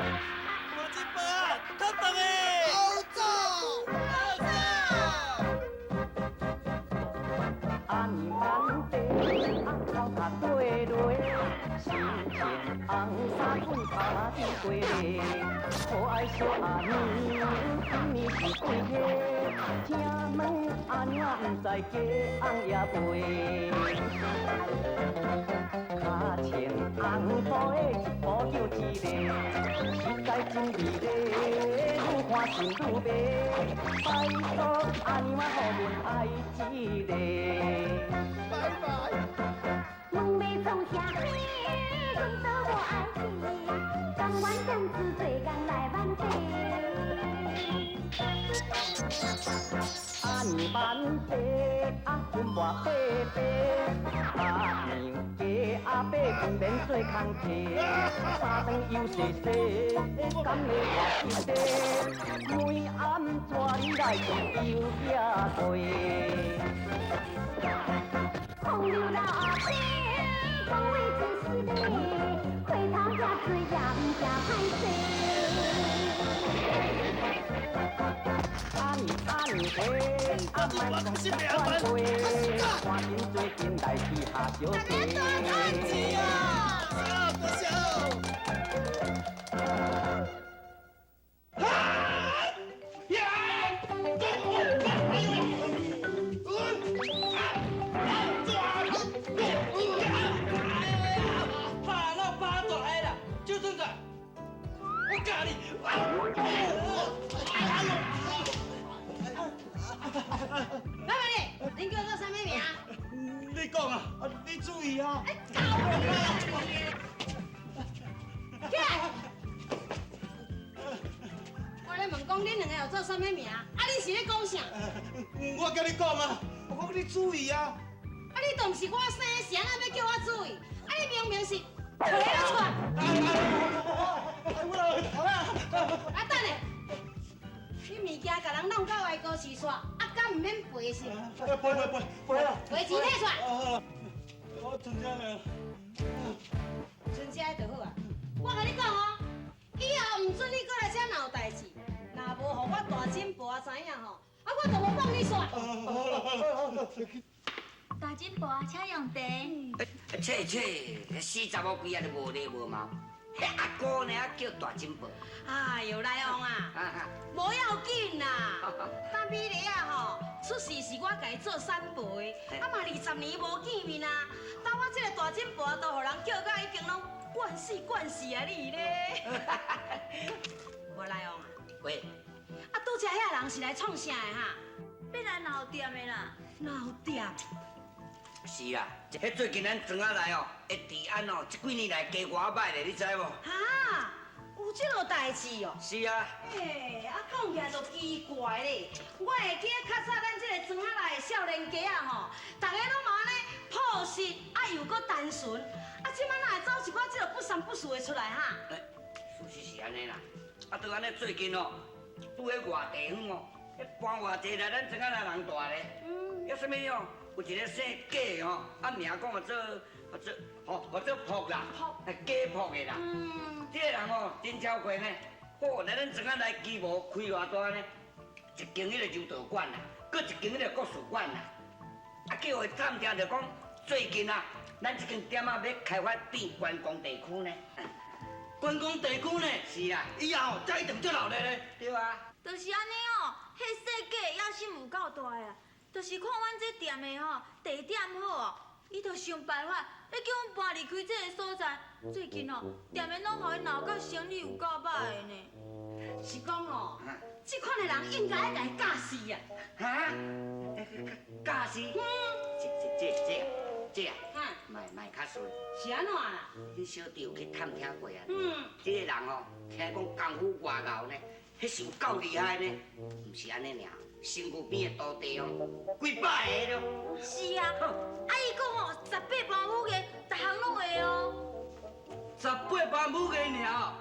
大金宝啊，等等的。好走，好走。阿娘万地，阿头壳对落，心情红衫军头马伫过咧，可爱小阿娘，今年是几岁？请问阿娘毋知鸡红也袂？跤穿红布的一步就一个，实在真美丽，愈看心愈迷。拜托阿娘啊，予阮爱一个。拜拜。问欲创啥物，阮都無愛去，甘願踮此做工來挽地。阿娘万地，阿阮无白白，阿娘鸡阿伯不免做工课，三顿又细细，敢會偌吉利？每暗帶你來上油野過。風流老阿伯，講話真失禮，回頭遐水也毋驚歹勢。阿娘阿娘欸，阿莫講這款話，趕緊做陣來去下小地。錢啊！多謝。拍到拍大的啦，就这个，我教你。哎呦！老板你，恁叫做啥物名？你講啊，你注意啊！起來！我咧問講恁兩个有做啥物名？啊，恁是咧講啥？我共你講啊，我講你注意啊！啊，你都毋是我生的，是按怎欲叫我注意？啊，你明明是揣咧揣。啊，等下，你物件共人弄到外國去煞，啊，敢毋免賠是？賠賠賠賠啦！賠錢提出來。我存這個。存這就好啊！我共你講哦，以後毋准你閣來遮鬧代誌，若無予我大金婆知影吼，啊，我就無放你煞。大金婆，請用茶。切切，四十五幾啊，都無禮無貌。彼阿哥呢，叫大金婆。哎喲，來旺啊，無要緊啦。但美麗啊吼，出世是我共伊做產婆的，啊嘛20年無見面啊，當我這个大金婆都予人叫甲已經攏慣死慣死啊你咧。無來旺啊，喂，啊拄才遐人是來創啥的哈？欲來鬧店的啦。鬧店？是啦，彼最近咱莊仔內哦，的治安哦，這幾年來加偌歹咧，你知無？哈，有這落代誌哦。是啊。欸，啊講起來就奇怪咧，我會記得較早咱這個莊仔內的少年家仔吼，逐个攏嘛按呢樸實，啊又閣單純，啊這擺哪會走一寡這个不三不四的出來哈？欸，事實是按呢啦，啊，就按呢最近哦，拄彼外地方哦，彼搬偌濟來咱莊仔內人蹛咧，嗯，抑啥物哦？有一个姓賈的吼，啊名講號做號做吼號做朴啦，賈朴的啦。嗯。這個人哦，真超過呢，好來咱莊仔內規模開偌大呢？一間彼個柔道館啦，閣一間彼個國術館啦。啊，叫伊探聽著講，最近啊，咱這間店仔欲開發變觀光地區呢。觀光地區呢？是啦。以後這一定足鬧熱咧。對啊。就是按呢哦，彼姓賈野心有夠大的啊！就是看阮這店的吼地點好哦，伊就想辦法欲叫阮搬離開這个所在。最近哦，店的攏予伊鬧甲生意有夠歹的呢。是講哦，這款的人應該愛共伊教死啊！哈？教死？嗯。這這這這啊，莫莫較順。是按怎啦？恁小弟有去探聽過啊？嗯。這个人哦，聽講功夫偌𠢕呢，彼是有夠厲害呢，毋是按呢爾。身軀邊的徒弟哦，幾百个咯。是啊，啊伊講哦，十八般武藝，逐項攏會哦。十八般武藝爾，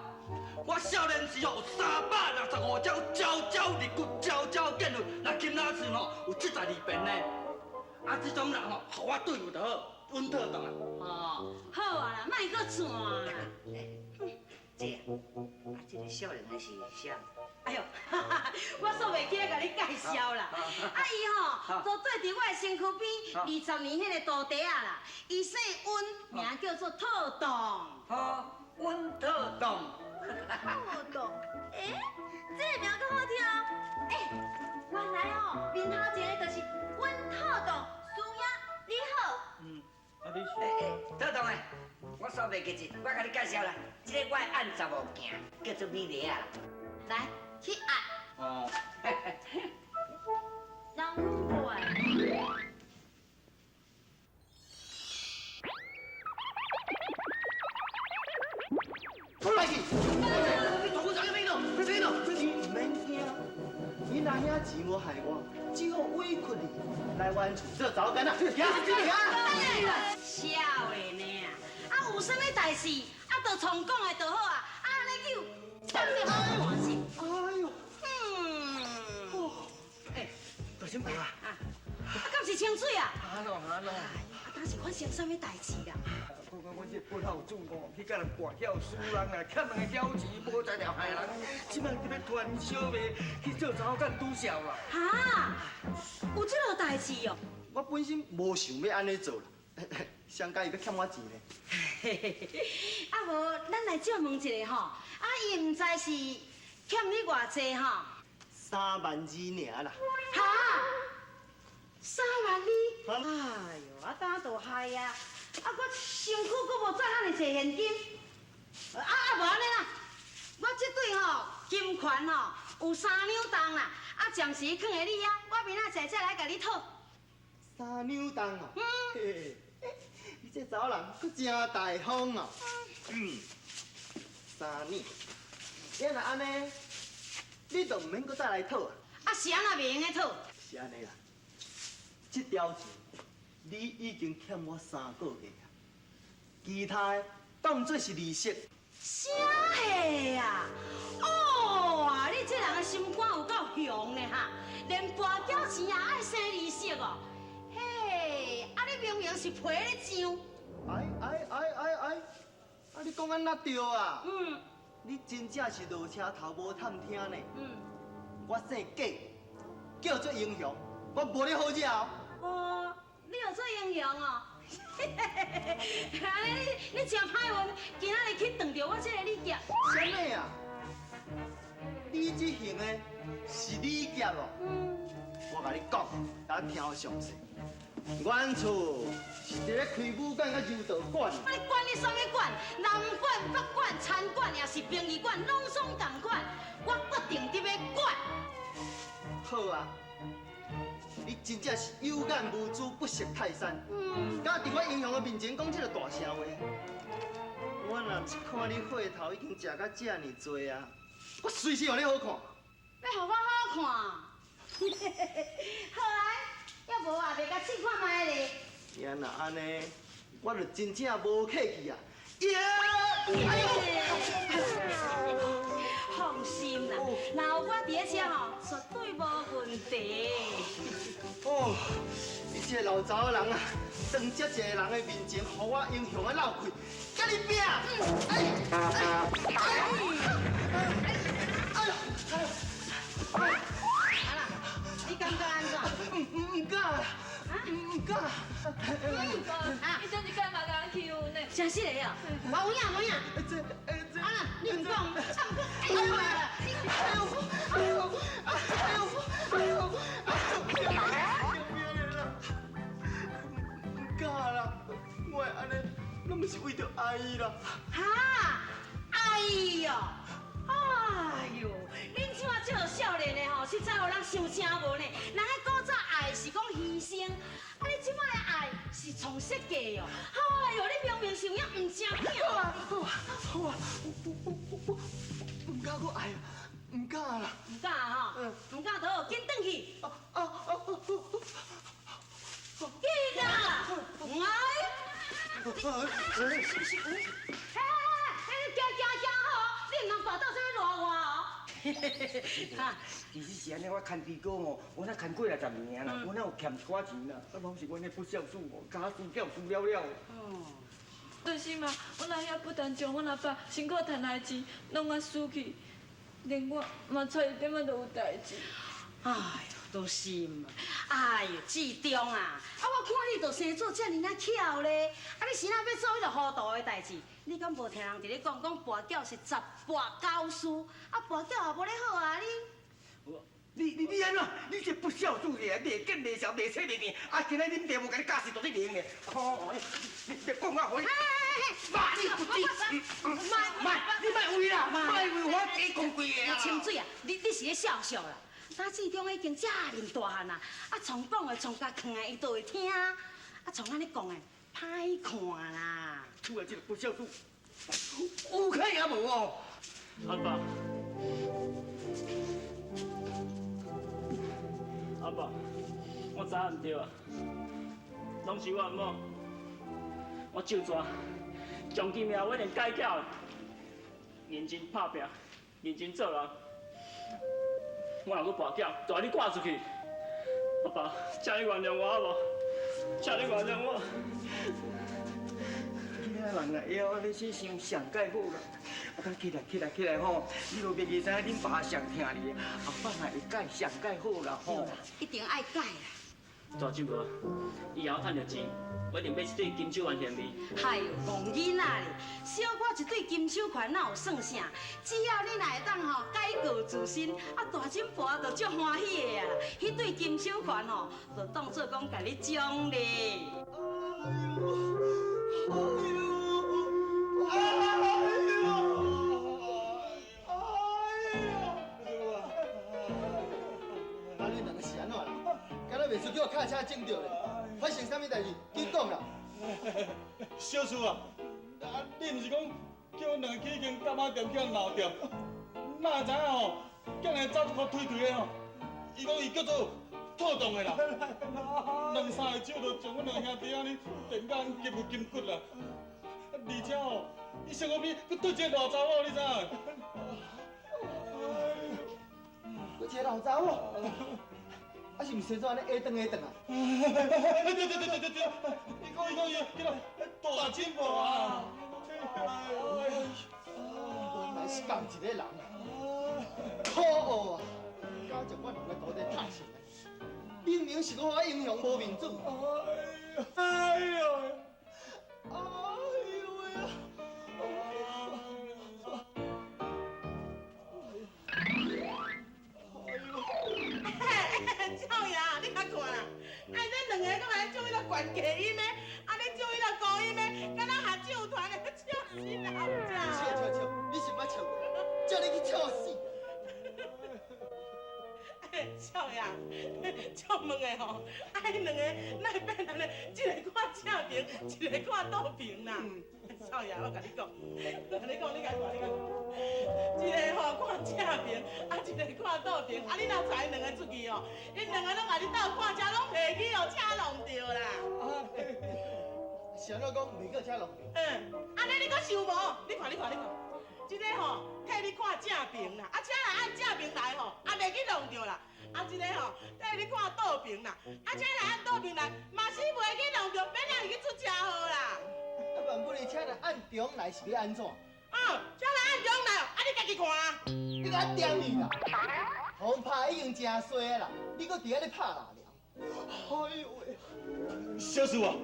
我少年時哦，365招，招招入骨，招招見血，若擒哪寸吼，有72變呢。啊，這種人吼，予我對付就好，穩妥當啊。哦，好啊啦，莫閣轉啦。這啊，這少年的是啥？哎呦，我煞袂记得共你介绍啦。啊，伊吼就缀伫我的身躯边二十年彼个徒弟仔啦。伊姓温，名叫做套栋。哦，温套栋。套栋，欸，这个名阁好听哦。欸，原来哦，面头前的就是温套栋，师兄你好。嗯，啊你是？欸欸，套栋的，我煞袂记得，我共你介绍啦。这个我的暗查某囝，叫做美丽仔啦。来，去按。哦。人过来。来去！你大姑仔去倒？去倒？你毋免惊，你阿兄钱无害我，只好委屈你来阮厝做查某囡仔。行行。痟的呢啊！有啥物代志啊，就创讲的就好啊！啊，按呢叫，当你好看是。哎呦，嗯。哎，大婶婆啊，啊，敢是清水啊？啊喏啊喏。啊，当时发生啥物代志啦？我讲阮这不孝子哦，去共人跋筊输人啊，欠人的小钱，无才调害人，这摆伫欲传小妹去做查某囝拄痟啦。哈，有这落代志哦？我本身无想欲按呢做啦，谁教伊欲欠我钱呢？啊无，咱来借问一下吼，啊伊毋知是欠你偌济吼？3万2尔啦。哈？3万2？哎呦，啊当就害啊！啊，我身躯阁无赚遐尔济现金，啊啊无按呢啦，我这对吼金环吼有3两重啦，啊暂时囥伫你遐，我明仔载再来共你讨。 3两重啊？嗯。嘿，你这查某人阁真大方哦。嗯。3两，你若按呢，你就毋免阁再来讨啊。啊是按怎袂用得讨？是按呢啦，这条钱。你已经欠我3个月啊，其他的当作是利息。啥货啊？哦啊！你这人的心肝有够雄的哈，连跋筊钱也爱生利息哦。嘿，啊你明明是皮咧上。哎哎哎哎哎！啊你讲按怎对啊？嗯。你真正是落车头无探听呢。嗯。我姓贾，叫做英雄，我无你好惹哦。哦。你有做英雄哦！按呢你真歹运，今仔日去撞著我这个李侠。啥物啊？你这行的是李侠哦？嗯。我共你讲，等听详细。阮厝是伫咧开武馆佮柔道馆。啊，你管你啥物馆？南馆、北馆、餐馆，抑是殡仪馆，拢总仝款。我决定伫欲管。好啊。你真正是有眼无珠，不识泰山。敢伫我英雄的面前讲这个大声话？我若毋是看你血头已经食到遮尔济啊，我随时予你好看。欲予我好看？好啊，犹无啊，袂共试看觅咧。你若按呢，我就真正无客气啊！耶！哎呦！放心啦，若有我伫咧遮吼，绝对无问题。哦，你这个老查某人啊，当这济人的面前，予我英雄啊落气，佮你拼！哎哎哎！哎呦！哎呦！啊啦，你感觉按怎？毋敢啦，毋敢。啊！你真是干嘛共人欺负呢？真实的哦，无有影无影。这这。啊啦，你毋讲，唱歌哎呦！哎呦！哎呦！哎呦！哎呦！唔敢啦，我会按呢，拢毋是为著爱啦。哈！爱哦！哎呦，恁这马这个少年的吼，实在予人伤声无呢。人咧古早爱是讲牺牲，啊你这马的爱是创设计哦。哎呦，你明明是有影毋正经。好啊，好啊，好啊，我毋敢阁爱啊，毋敢啦。毋敢吼，毋敢就好，紧转去。啊啊啊！紧啦！哎！是是，嘿嘿嘿，你行行行好，你毋通跋倒啥物赖我哦。哈，其实是按呢，我牵猪哥吼，我若牵过来10年啦，我哪有欠一寡钱啦？啊，拢是阮的不孝子哦，共我输掉输了了。哦，就是嘛，阮阿兄不但将阮阿爸辛苦趁来的钱拢啊输去，连我嘛差一点仔都有代志。哎呦，都是嘛。哎呦，志忠啊，啊我看你就生做遮爾仔巧咧，啊你是哪欲做彼个糊塗的代誌？你敢無聽人佇咧講講跋筊是十跋九輸，啊跋筊也無咧好啊你。你按怎？你這不孝子咧，袂見袂孝，袂切袂變。啊，今仔恁爸無共你教死，就你靈的。哦，你你講我予你，罵你不知，莫你莫為啦，莫為我假講規个啊。清水啊，你是咧笑笑啦？咱志忠已經遮爾大漢啊，啊，創講的創甲囥的，伊都會聽。啊，創按呢講的，歹看啦。出來這個不孝子，有可也無哦。阿爸，阿爸，我知影毋對啊，攏是我毋好。我咒蛇，將軍命我一定改巧的，認真拍拚，認真做人。我若閣跋筊，就予你趕出去。阿爸，請你原諒我好無？請你原諒我。囡仔人若會曉按呢說想上蓋好啦。啊，起來起來起來吼！你若袂記知影恁爸上疼你，後擺若會改上蓋好啦吼。一定愛改啦。大舅母，以後趁著錢，我一定買一對金手環獻你。哎呦，戇囡仔咧，小可一對金手環哪有算啥？只要你若會當吼改過自新，啊大婶婆就足歡喜的啊！彼對金手環吼，就當做講共你獎勵。哎呦，哎呦，哎呦！啊，恁兩个是按怎啦？敢若袂輸叫我跤車撞著咧？發生啥物代誌？緊講啦！小事啊，啊，你毋是講叫阮兩个去彼間柑仔店去予鬧著？哪會知影吼，竟然走一箍推推的吼，伊講伊叫做套動的啦，兩三个手就將阮兩兄弟按呢電甲筋有筋骨啦，而且吼，伊身軀邊閣對一个老查某，你知影？閣一个老查某？啊是毋是生做按呢下轉下轉啊？對對對對對對，伊講伊講伊叫做大金婆啊！原來是仝一个人啊！可惡啊！敢將我兩个徒弟拍死！明明是我英雄無面子。哎呦！哎呦喂啊！少爺，你較看啦，哎，這兩个閣來唱彼个懸低音的，啊，咧唱彼个高音的，敢若合唱團的，笑死人！笑笑笑，你是毋捌笑過？叫你去笑死！少爺，借問的吼，啊，彼兩个哪會變按呢？一个看正爿，一个看倒爿啦。少爺，我共你講，我共你講，你共看，你共看，一个吼看正爿，啊，一个看倒爿，啊，你若帶𪜶兩个出去哦，𪜶兩个攏共你鬥看車，攏袂去予車弄著啦。是按怎講袂去予車弄著？嗯，按呢你閣想無？你看，你看，你看，這个吼替你看正爿啦，啊，車若按正爿來吼，也袂去弄著啦。啊，這个吼替你看倒爿啦，啊，車若按倒爿來，嘛是袂去弄著，免人去出車禍啦。啊，萬不利車若按中來是欲按怎？哦，車若按中來，啊，你家己看啊。你共我點去啦！風拍已經誠衰啦，你閣佇遐咧拍拉簾。哎呦喂！小事啊，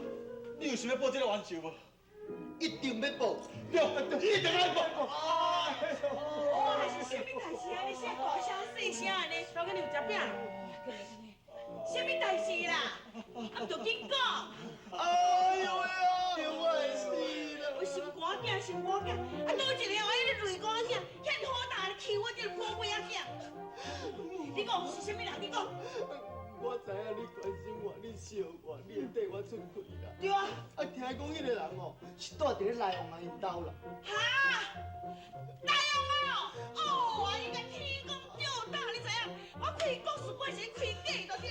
你有想欲報這个冤仇無？一定欲報，對，一定愛報。哦，是啥物代誌啊？你啥大聲細聲按呢？頭家你有食餅？啥物代誌啦？啊，就緊講。哎呦喂啊！我會死啦！我心肝囝，心肝囝，啊，佗一个哦，彼个雷公仔，遐爾好大欺我這个寶貝仔囝。你講是啥物人？你講。我知影你關心我，你惜我，你會綴我出氣啦。對啊。啊，聽講彼个人哦，是住佇咧內王仔𪜶兜啦。哈？內王仔哦，哦，伊共天公吊打，你知影？我開國事館是開假就對。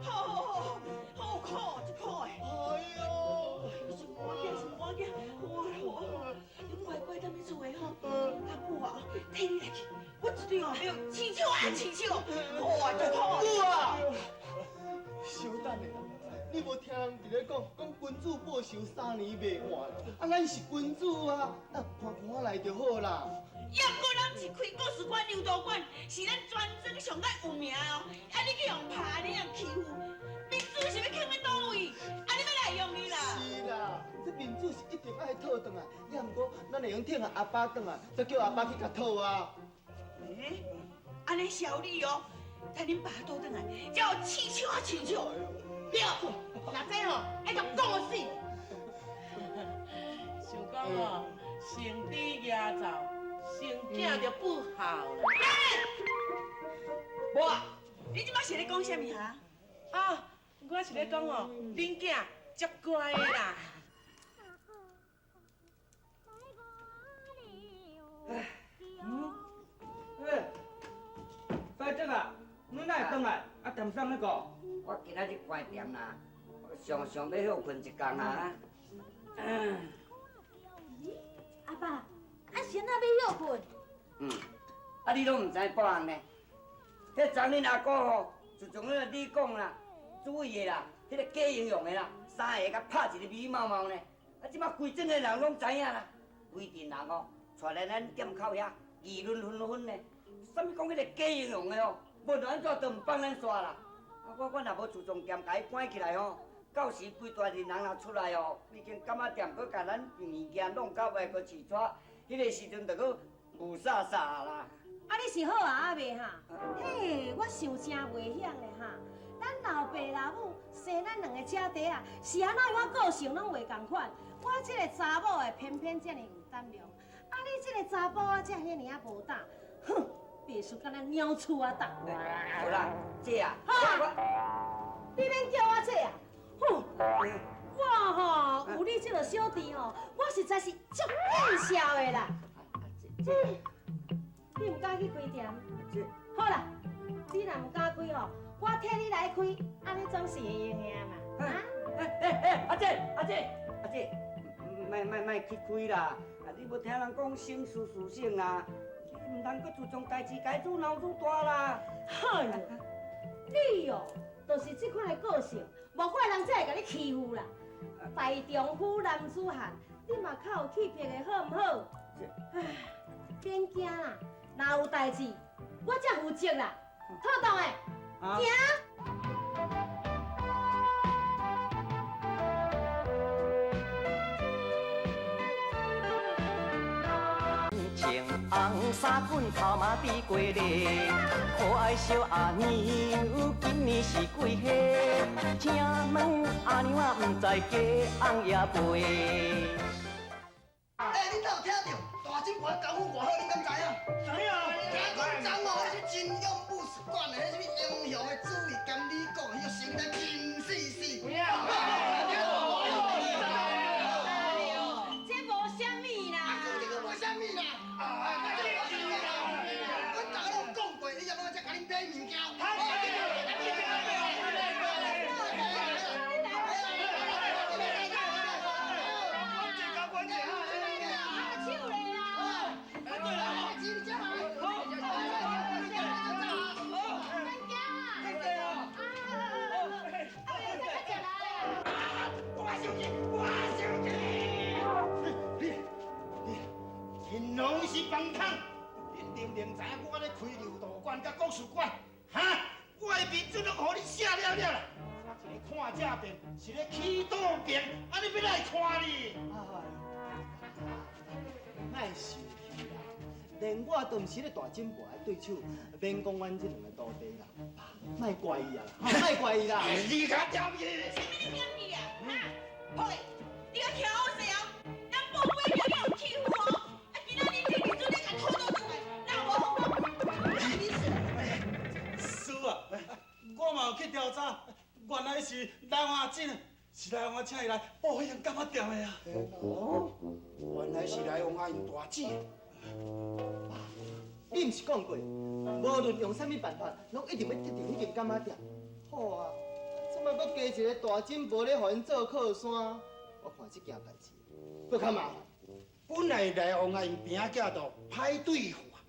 好好好，好苦，足苦的。哎喲！心肝囝，心肝囝，好啊好啊，你乖乖踮咧厝的吼，阿母啊，替你來去，我絕對哦欲飼手啊飼手，好啊，足苦。母啊！稍等下啦，你無聽人佇咧講，講君子報仇三年未晚，啊，咱是君子啊，啊，寬寬來就好啦。猶閣咱是開國事館，柔道馆是咱全庄上较有名哦，啊你去予拍，你予欺负，面子是欲囥佇佗位？啊你欲来用伊啦？是啦，这面子是一定爱讨转来，也毋过咱会用等阿爸转来，才叫阿爸去共讨啊。欸，按呢小你哦，等恁爸倒转来，才有试笑啊试笑。对，那这吼爱共讲死。想讲哦，成猪牙灶，成囝就不好了。无啊，你这摆是咧讲啥物哈？啊，我是咧讲哦，恁囝足乖的啦。嗯，欸，师叔啊，你哪会转来？啊，踮啥那个？我今仔日关店啦，我上上欲歇睏一工啊。阿爸，啊是按怎欲歇睏？嗯，啊你拢毋知半项呢？彼昨恁阿姑吼，自从彼个你讲啦，注意的啦，彼个假英雄的啦，三个共拍一个美毛毛呢。啊，这马规庄的人拢知影啦，规阵人哦，带来咱店口遐议论纷纷呢。啥物讲彼个假英雄的哦，无论按怎都毋放咱煞啦。啊，我若无自从店共伊关起来吼，到时规大阵人若出来哦，规间柑仔店阁共咱物件弄到外阁饲纸，彼个时阵就阁雾煞煞啦。啊，你是好啊，未哈？嘿，我想真袂晓咧哈。咱老爸老母生咱两个姐弟啊，是按怎我个性拢袂仝款。我这个查某的偏偏遮尔有胆量，啊，你这个查埔仔才遐尔仔无胆，哼，白输敢若鸟鼠仔胆。好啦，姐啊，你免叫我姐啊，哼，我吼有你这个小弟吼，我实在是足见笑的啦。你毋敢去开店？好啦，你若毋敢开吼，我替你来开，按呢总是会用的嘛。啊？欸欸欸，阿姐阿姐阿姐，莫莫莫去开啦！啊，你无听人讲省事事省啊，你毋通阁自从代志共伊愈闹愈大啦。哎哟，你哦，就是这款的个性，无怪人才会共你欺负啦。大丈夫男子汉，你嘛较有气魄的好毋好？唉，免惊啦。若有代志，我才负责啦，妥当的，行。穿红衫棍头毛滴过咧，可爱小阿娘，今年是几岁？请问阿娘啊，毋知嫁翁也未？欸，恁敢有听著？大金婆功夫偌好，恁敢知影？知影。听讲昨哦，彼是真勇武术馆的，彼啥物英雄的主意兼你讲，彼个成得金死死。哎呦，这无啥物啦。啊，这个无啥物啦。啊，这无啥物啦。阮逐个拢讲过，你犹阁才共恁买物件。拢是崩空！恁明明知影我咧开柔道馆佮国术馆，哈？我的面子拢予你写了了啦！一个看这边，是咧起倒边，啊你欲来看你？莫生气啦，连我都毋是咧大金婆的对手，免讲阮这两个徒弟啦，莫怪伊啊，莫怪伊啦！你较点去？啥物你点去啊？哈？好嘞，你较听好势哦，咱宝贝就有欺负哦。师啊，我嘛有去调查，原来是来王阿姊，是来王阿请伊来报彼间柑仔店的啊。哦，原来是来王阿𪜶大姊。爸，你毋是讲过，无论用啥物办法，拢一定欲得著彼间柑仔店。好啊，这摆阁加一个大金婆咧，予𪜶做靠山，我看这件代志阁较麻烦。本来来王阿𪜶边仔囝就歹对付啊，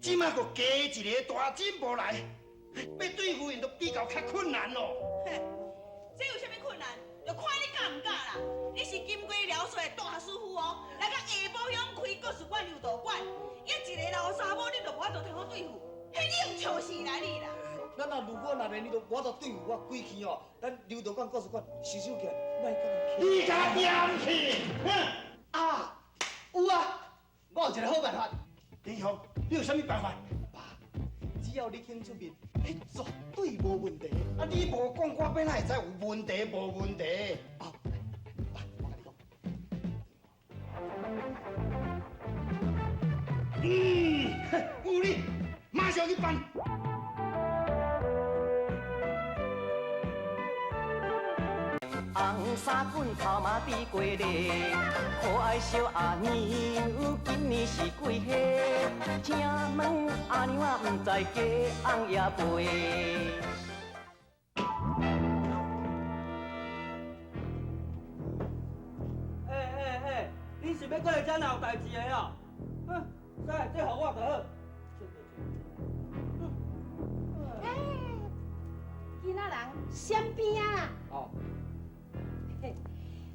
这摆阁加一个大金婆来，欲对付𪜶就比较较困难咯。嘿，这有啥物困难？就看你敢毋敢啦。你是金龟寮出的大师傅哦，来到下埔乡开国术馆、柔道馆，一个老查某你就无法度通好对付，彼你用笑死来你啦！咱若如果若连你都无法度对付我鬼去哦，咱柔道馆、国术馆收收起来，莫共人你共嫌弃？啊，有啊，我有一个好办法。英雄，你有啥物办法？爸，只要你肯出面，彼绝对无问题。啊，你无讲，我欲哪会知有问题无问题？啊，爸，我共你讲。嗯，有你，马上去办。红衫棍头毛猪过咧，可爱小阿娘，今年是几岁？请问阿娘啊，毋知鸡红也白。欸欸欸，你是欲过来遮闹代志的哦？哼，来，这予我就好。欸，囡仔人闪边啊！哦。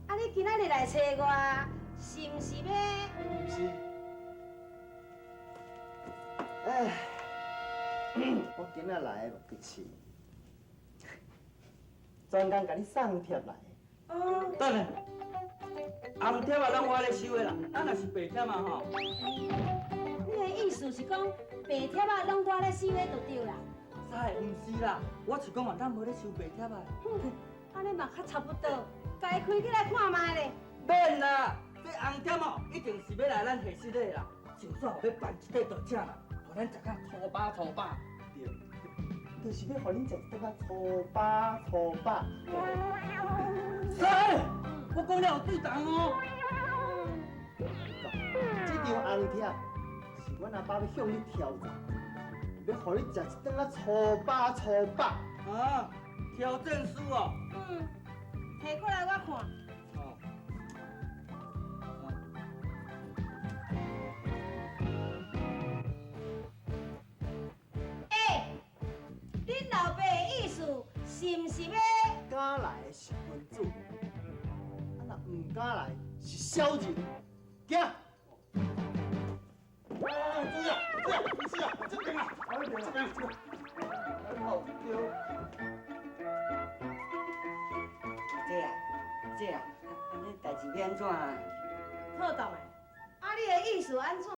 啊！你今仔日来揣我，是毋是欲？毋是。哎，我今仔来的目的是，专工共你送帖来。哦。等下，红帖啊，拢我咧收的啦，咱若是白帖啊吼。你的意思是讲白帖啊，拢我咧收的就对啦？啥？毋是啦，我是讲啊，咱无咧收白帖啊。哼，按呢嘛较差不多。共伊开起来看觅咧。免啦，这红帖哦，一定是欲来咱下室的啦。就算欲办一块道请啦，予咱食较粗饱粗饱。对，就是欲予恁食一顿仔粗饱粗饱。啥？我讲了有对同哦。这张红帖是阮阿爸欲向你挑战，欲予你食一顿仔粗饱粗饱。啊，挑战书哦。嗯。提过来我看。哦。欸，恁老爸的意思是毋是欲？敢来的是君子，啊若毋敢来是小人。行。哎，注意啊，注意啊，不是啊，这边啊，这边，这边。好，对。姐啊，姐啊，按呢代志欲按怎啊？妥当的，啊，你的意思按怎？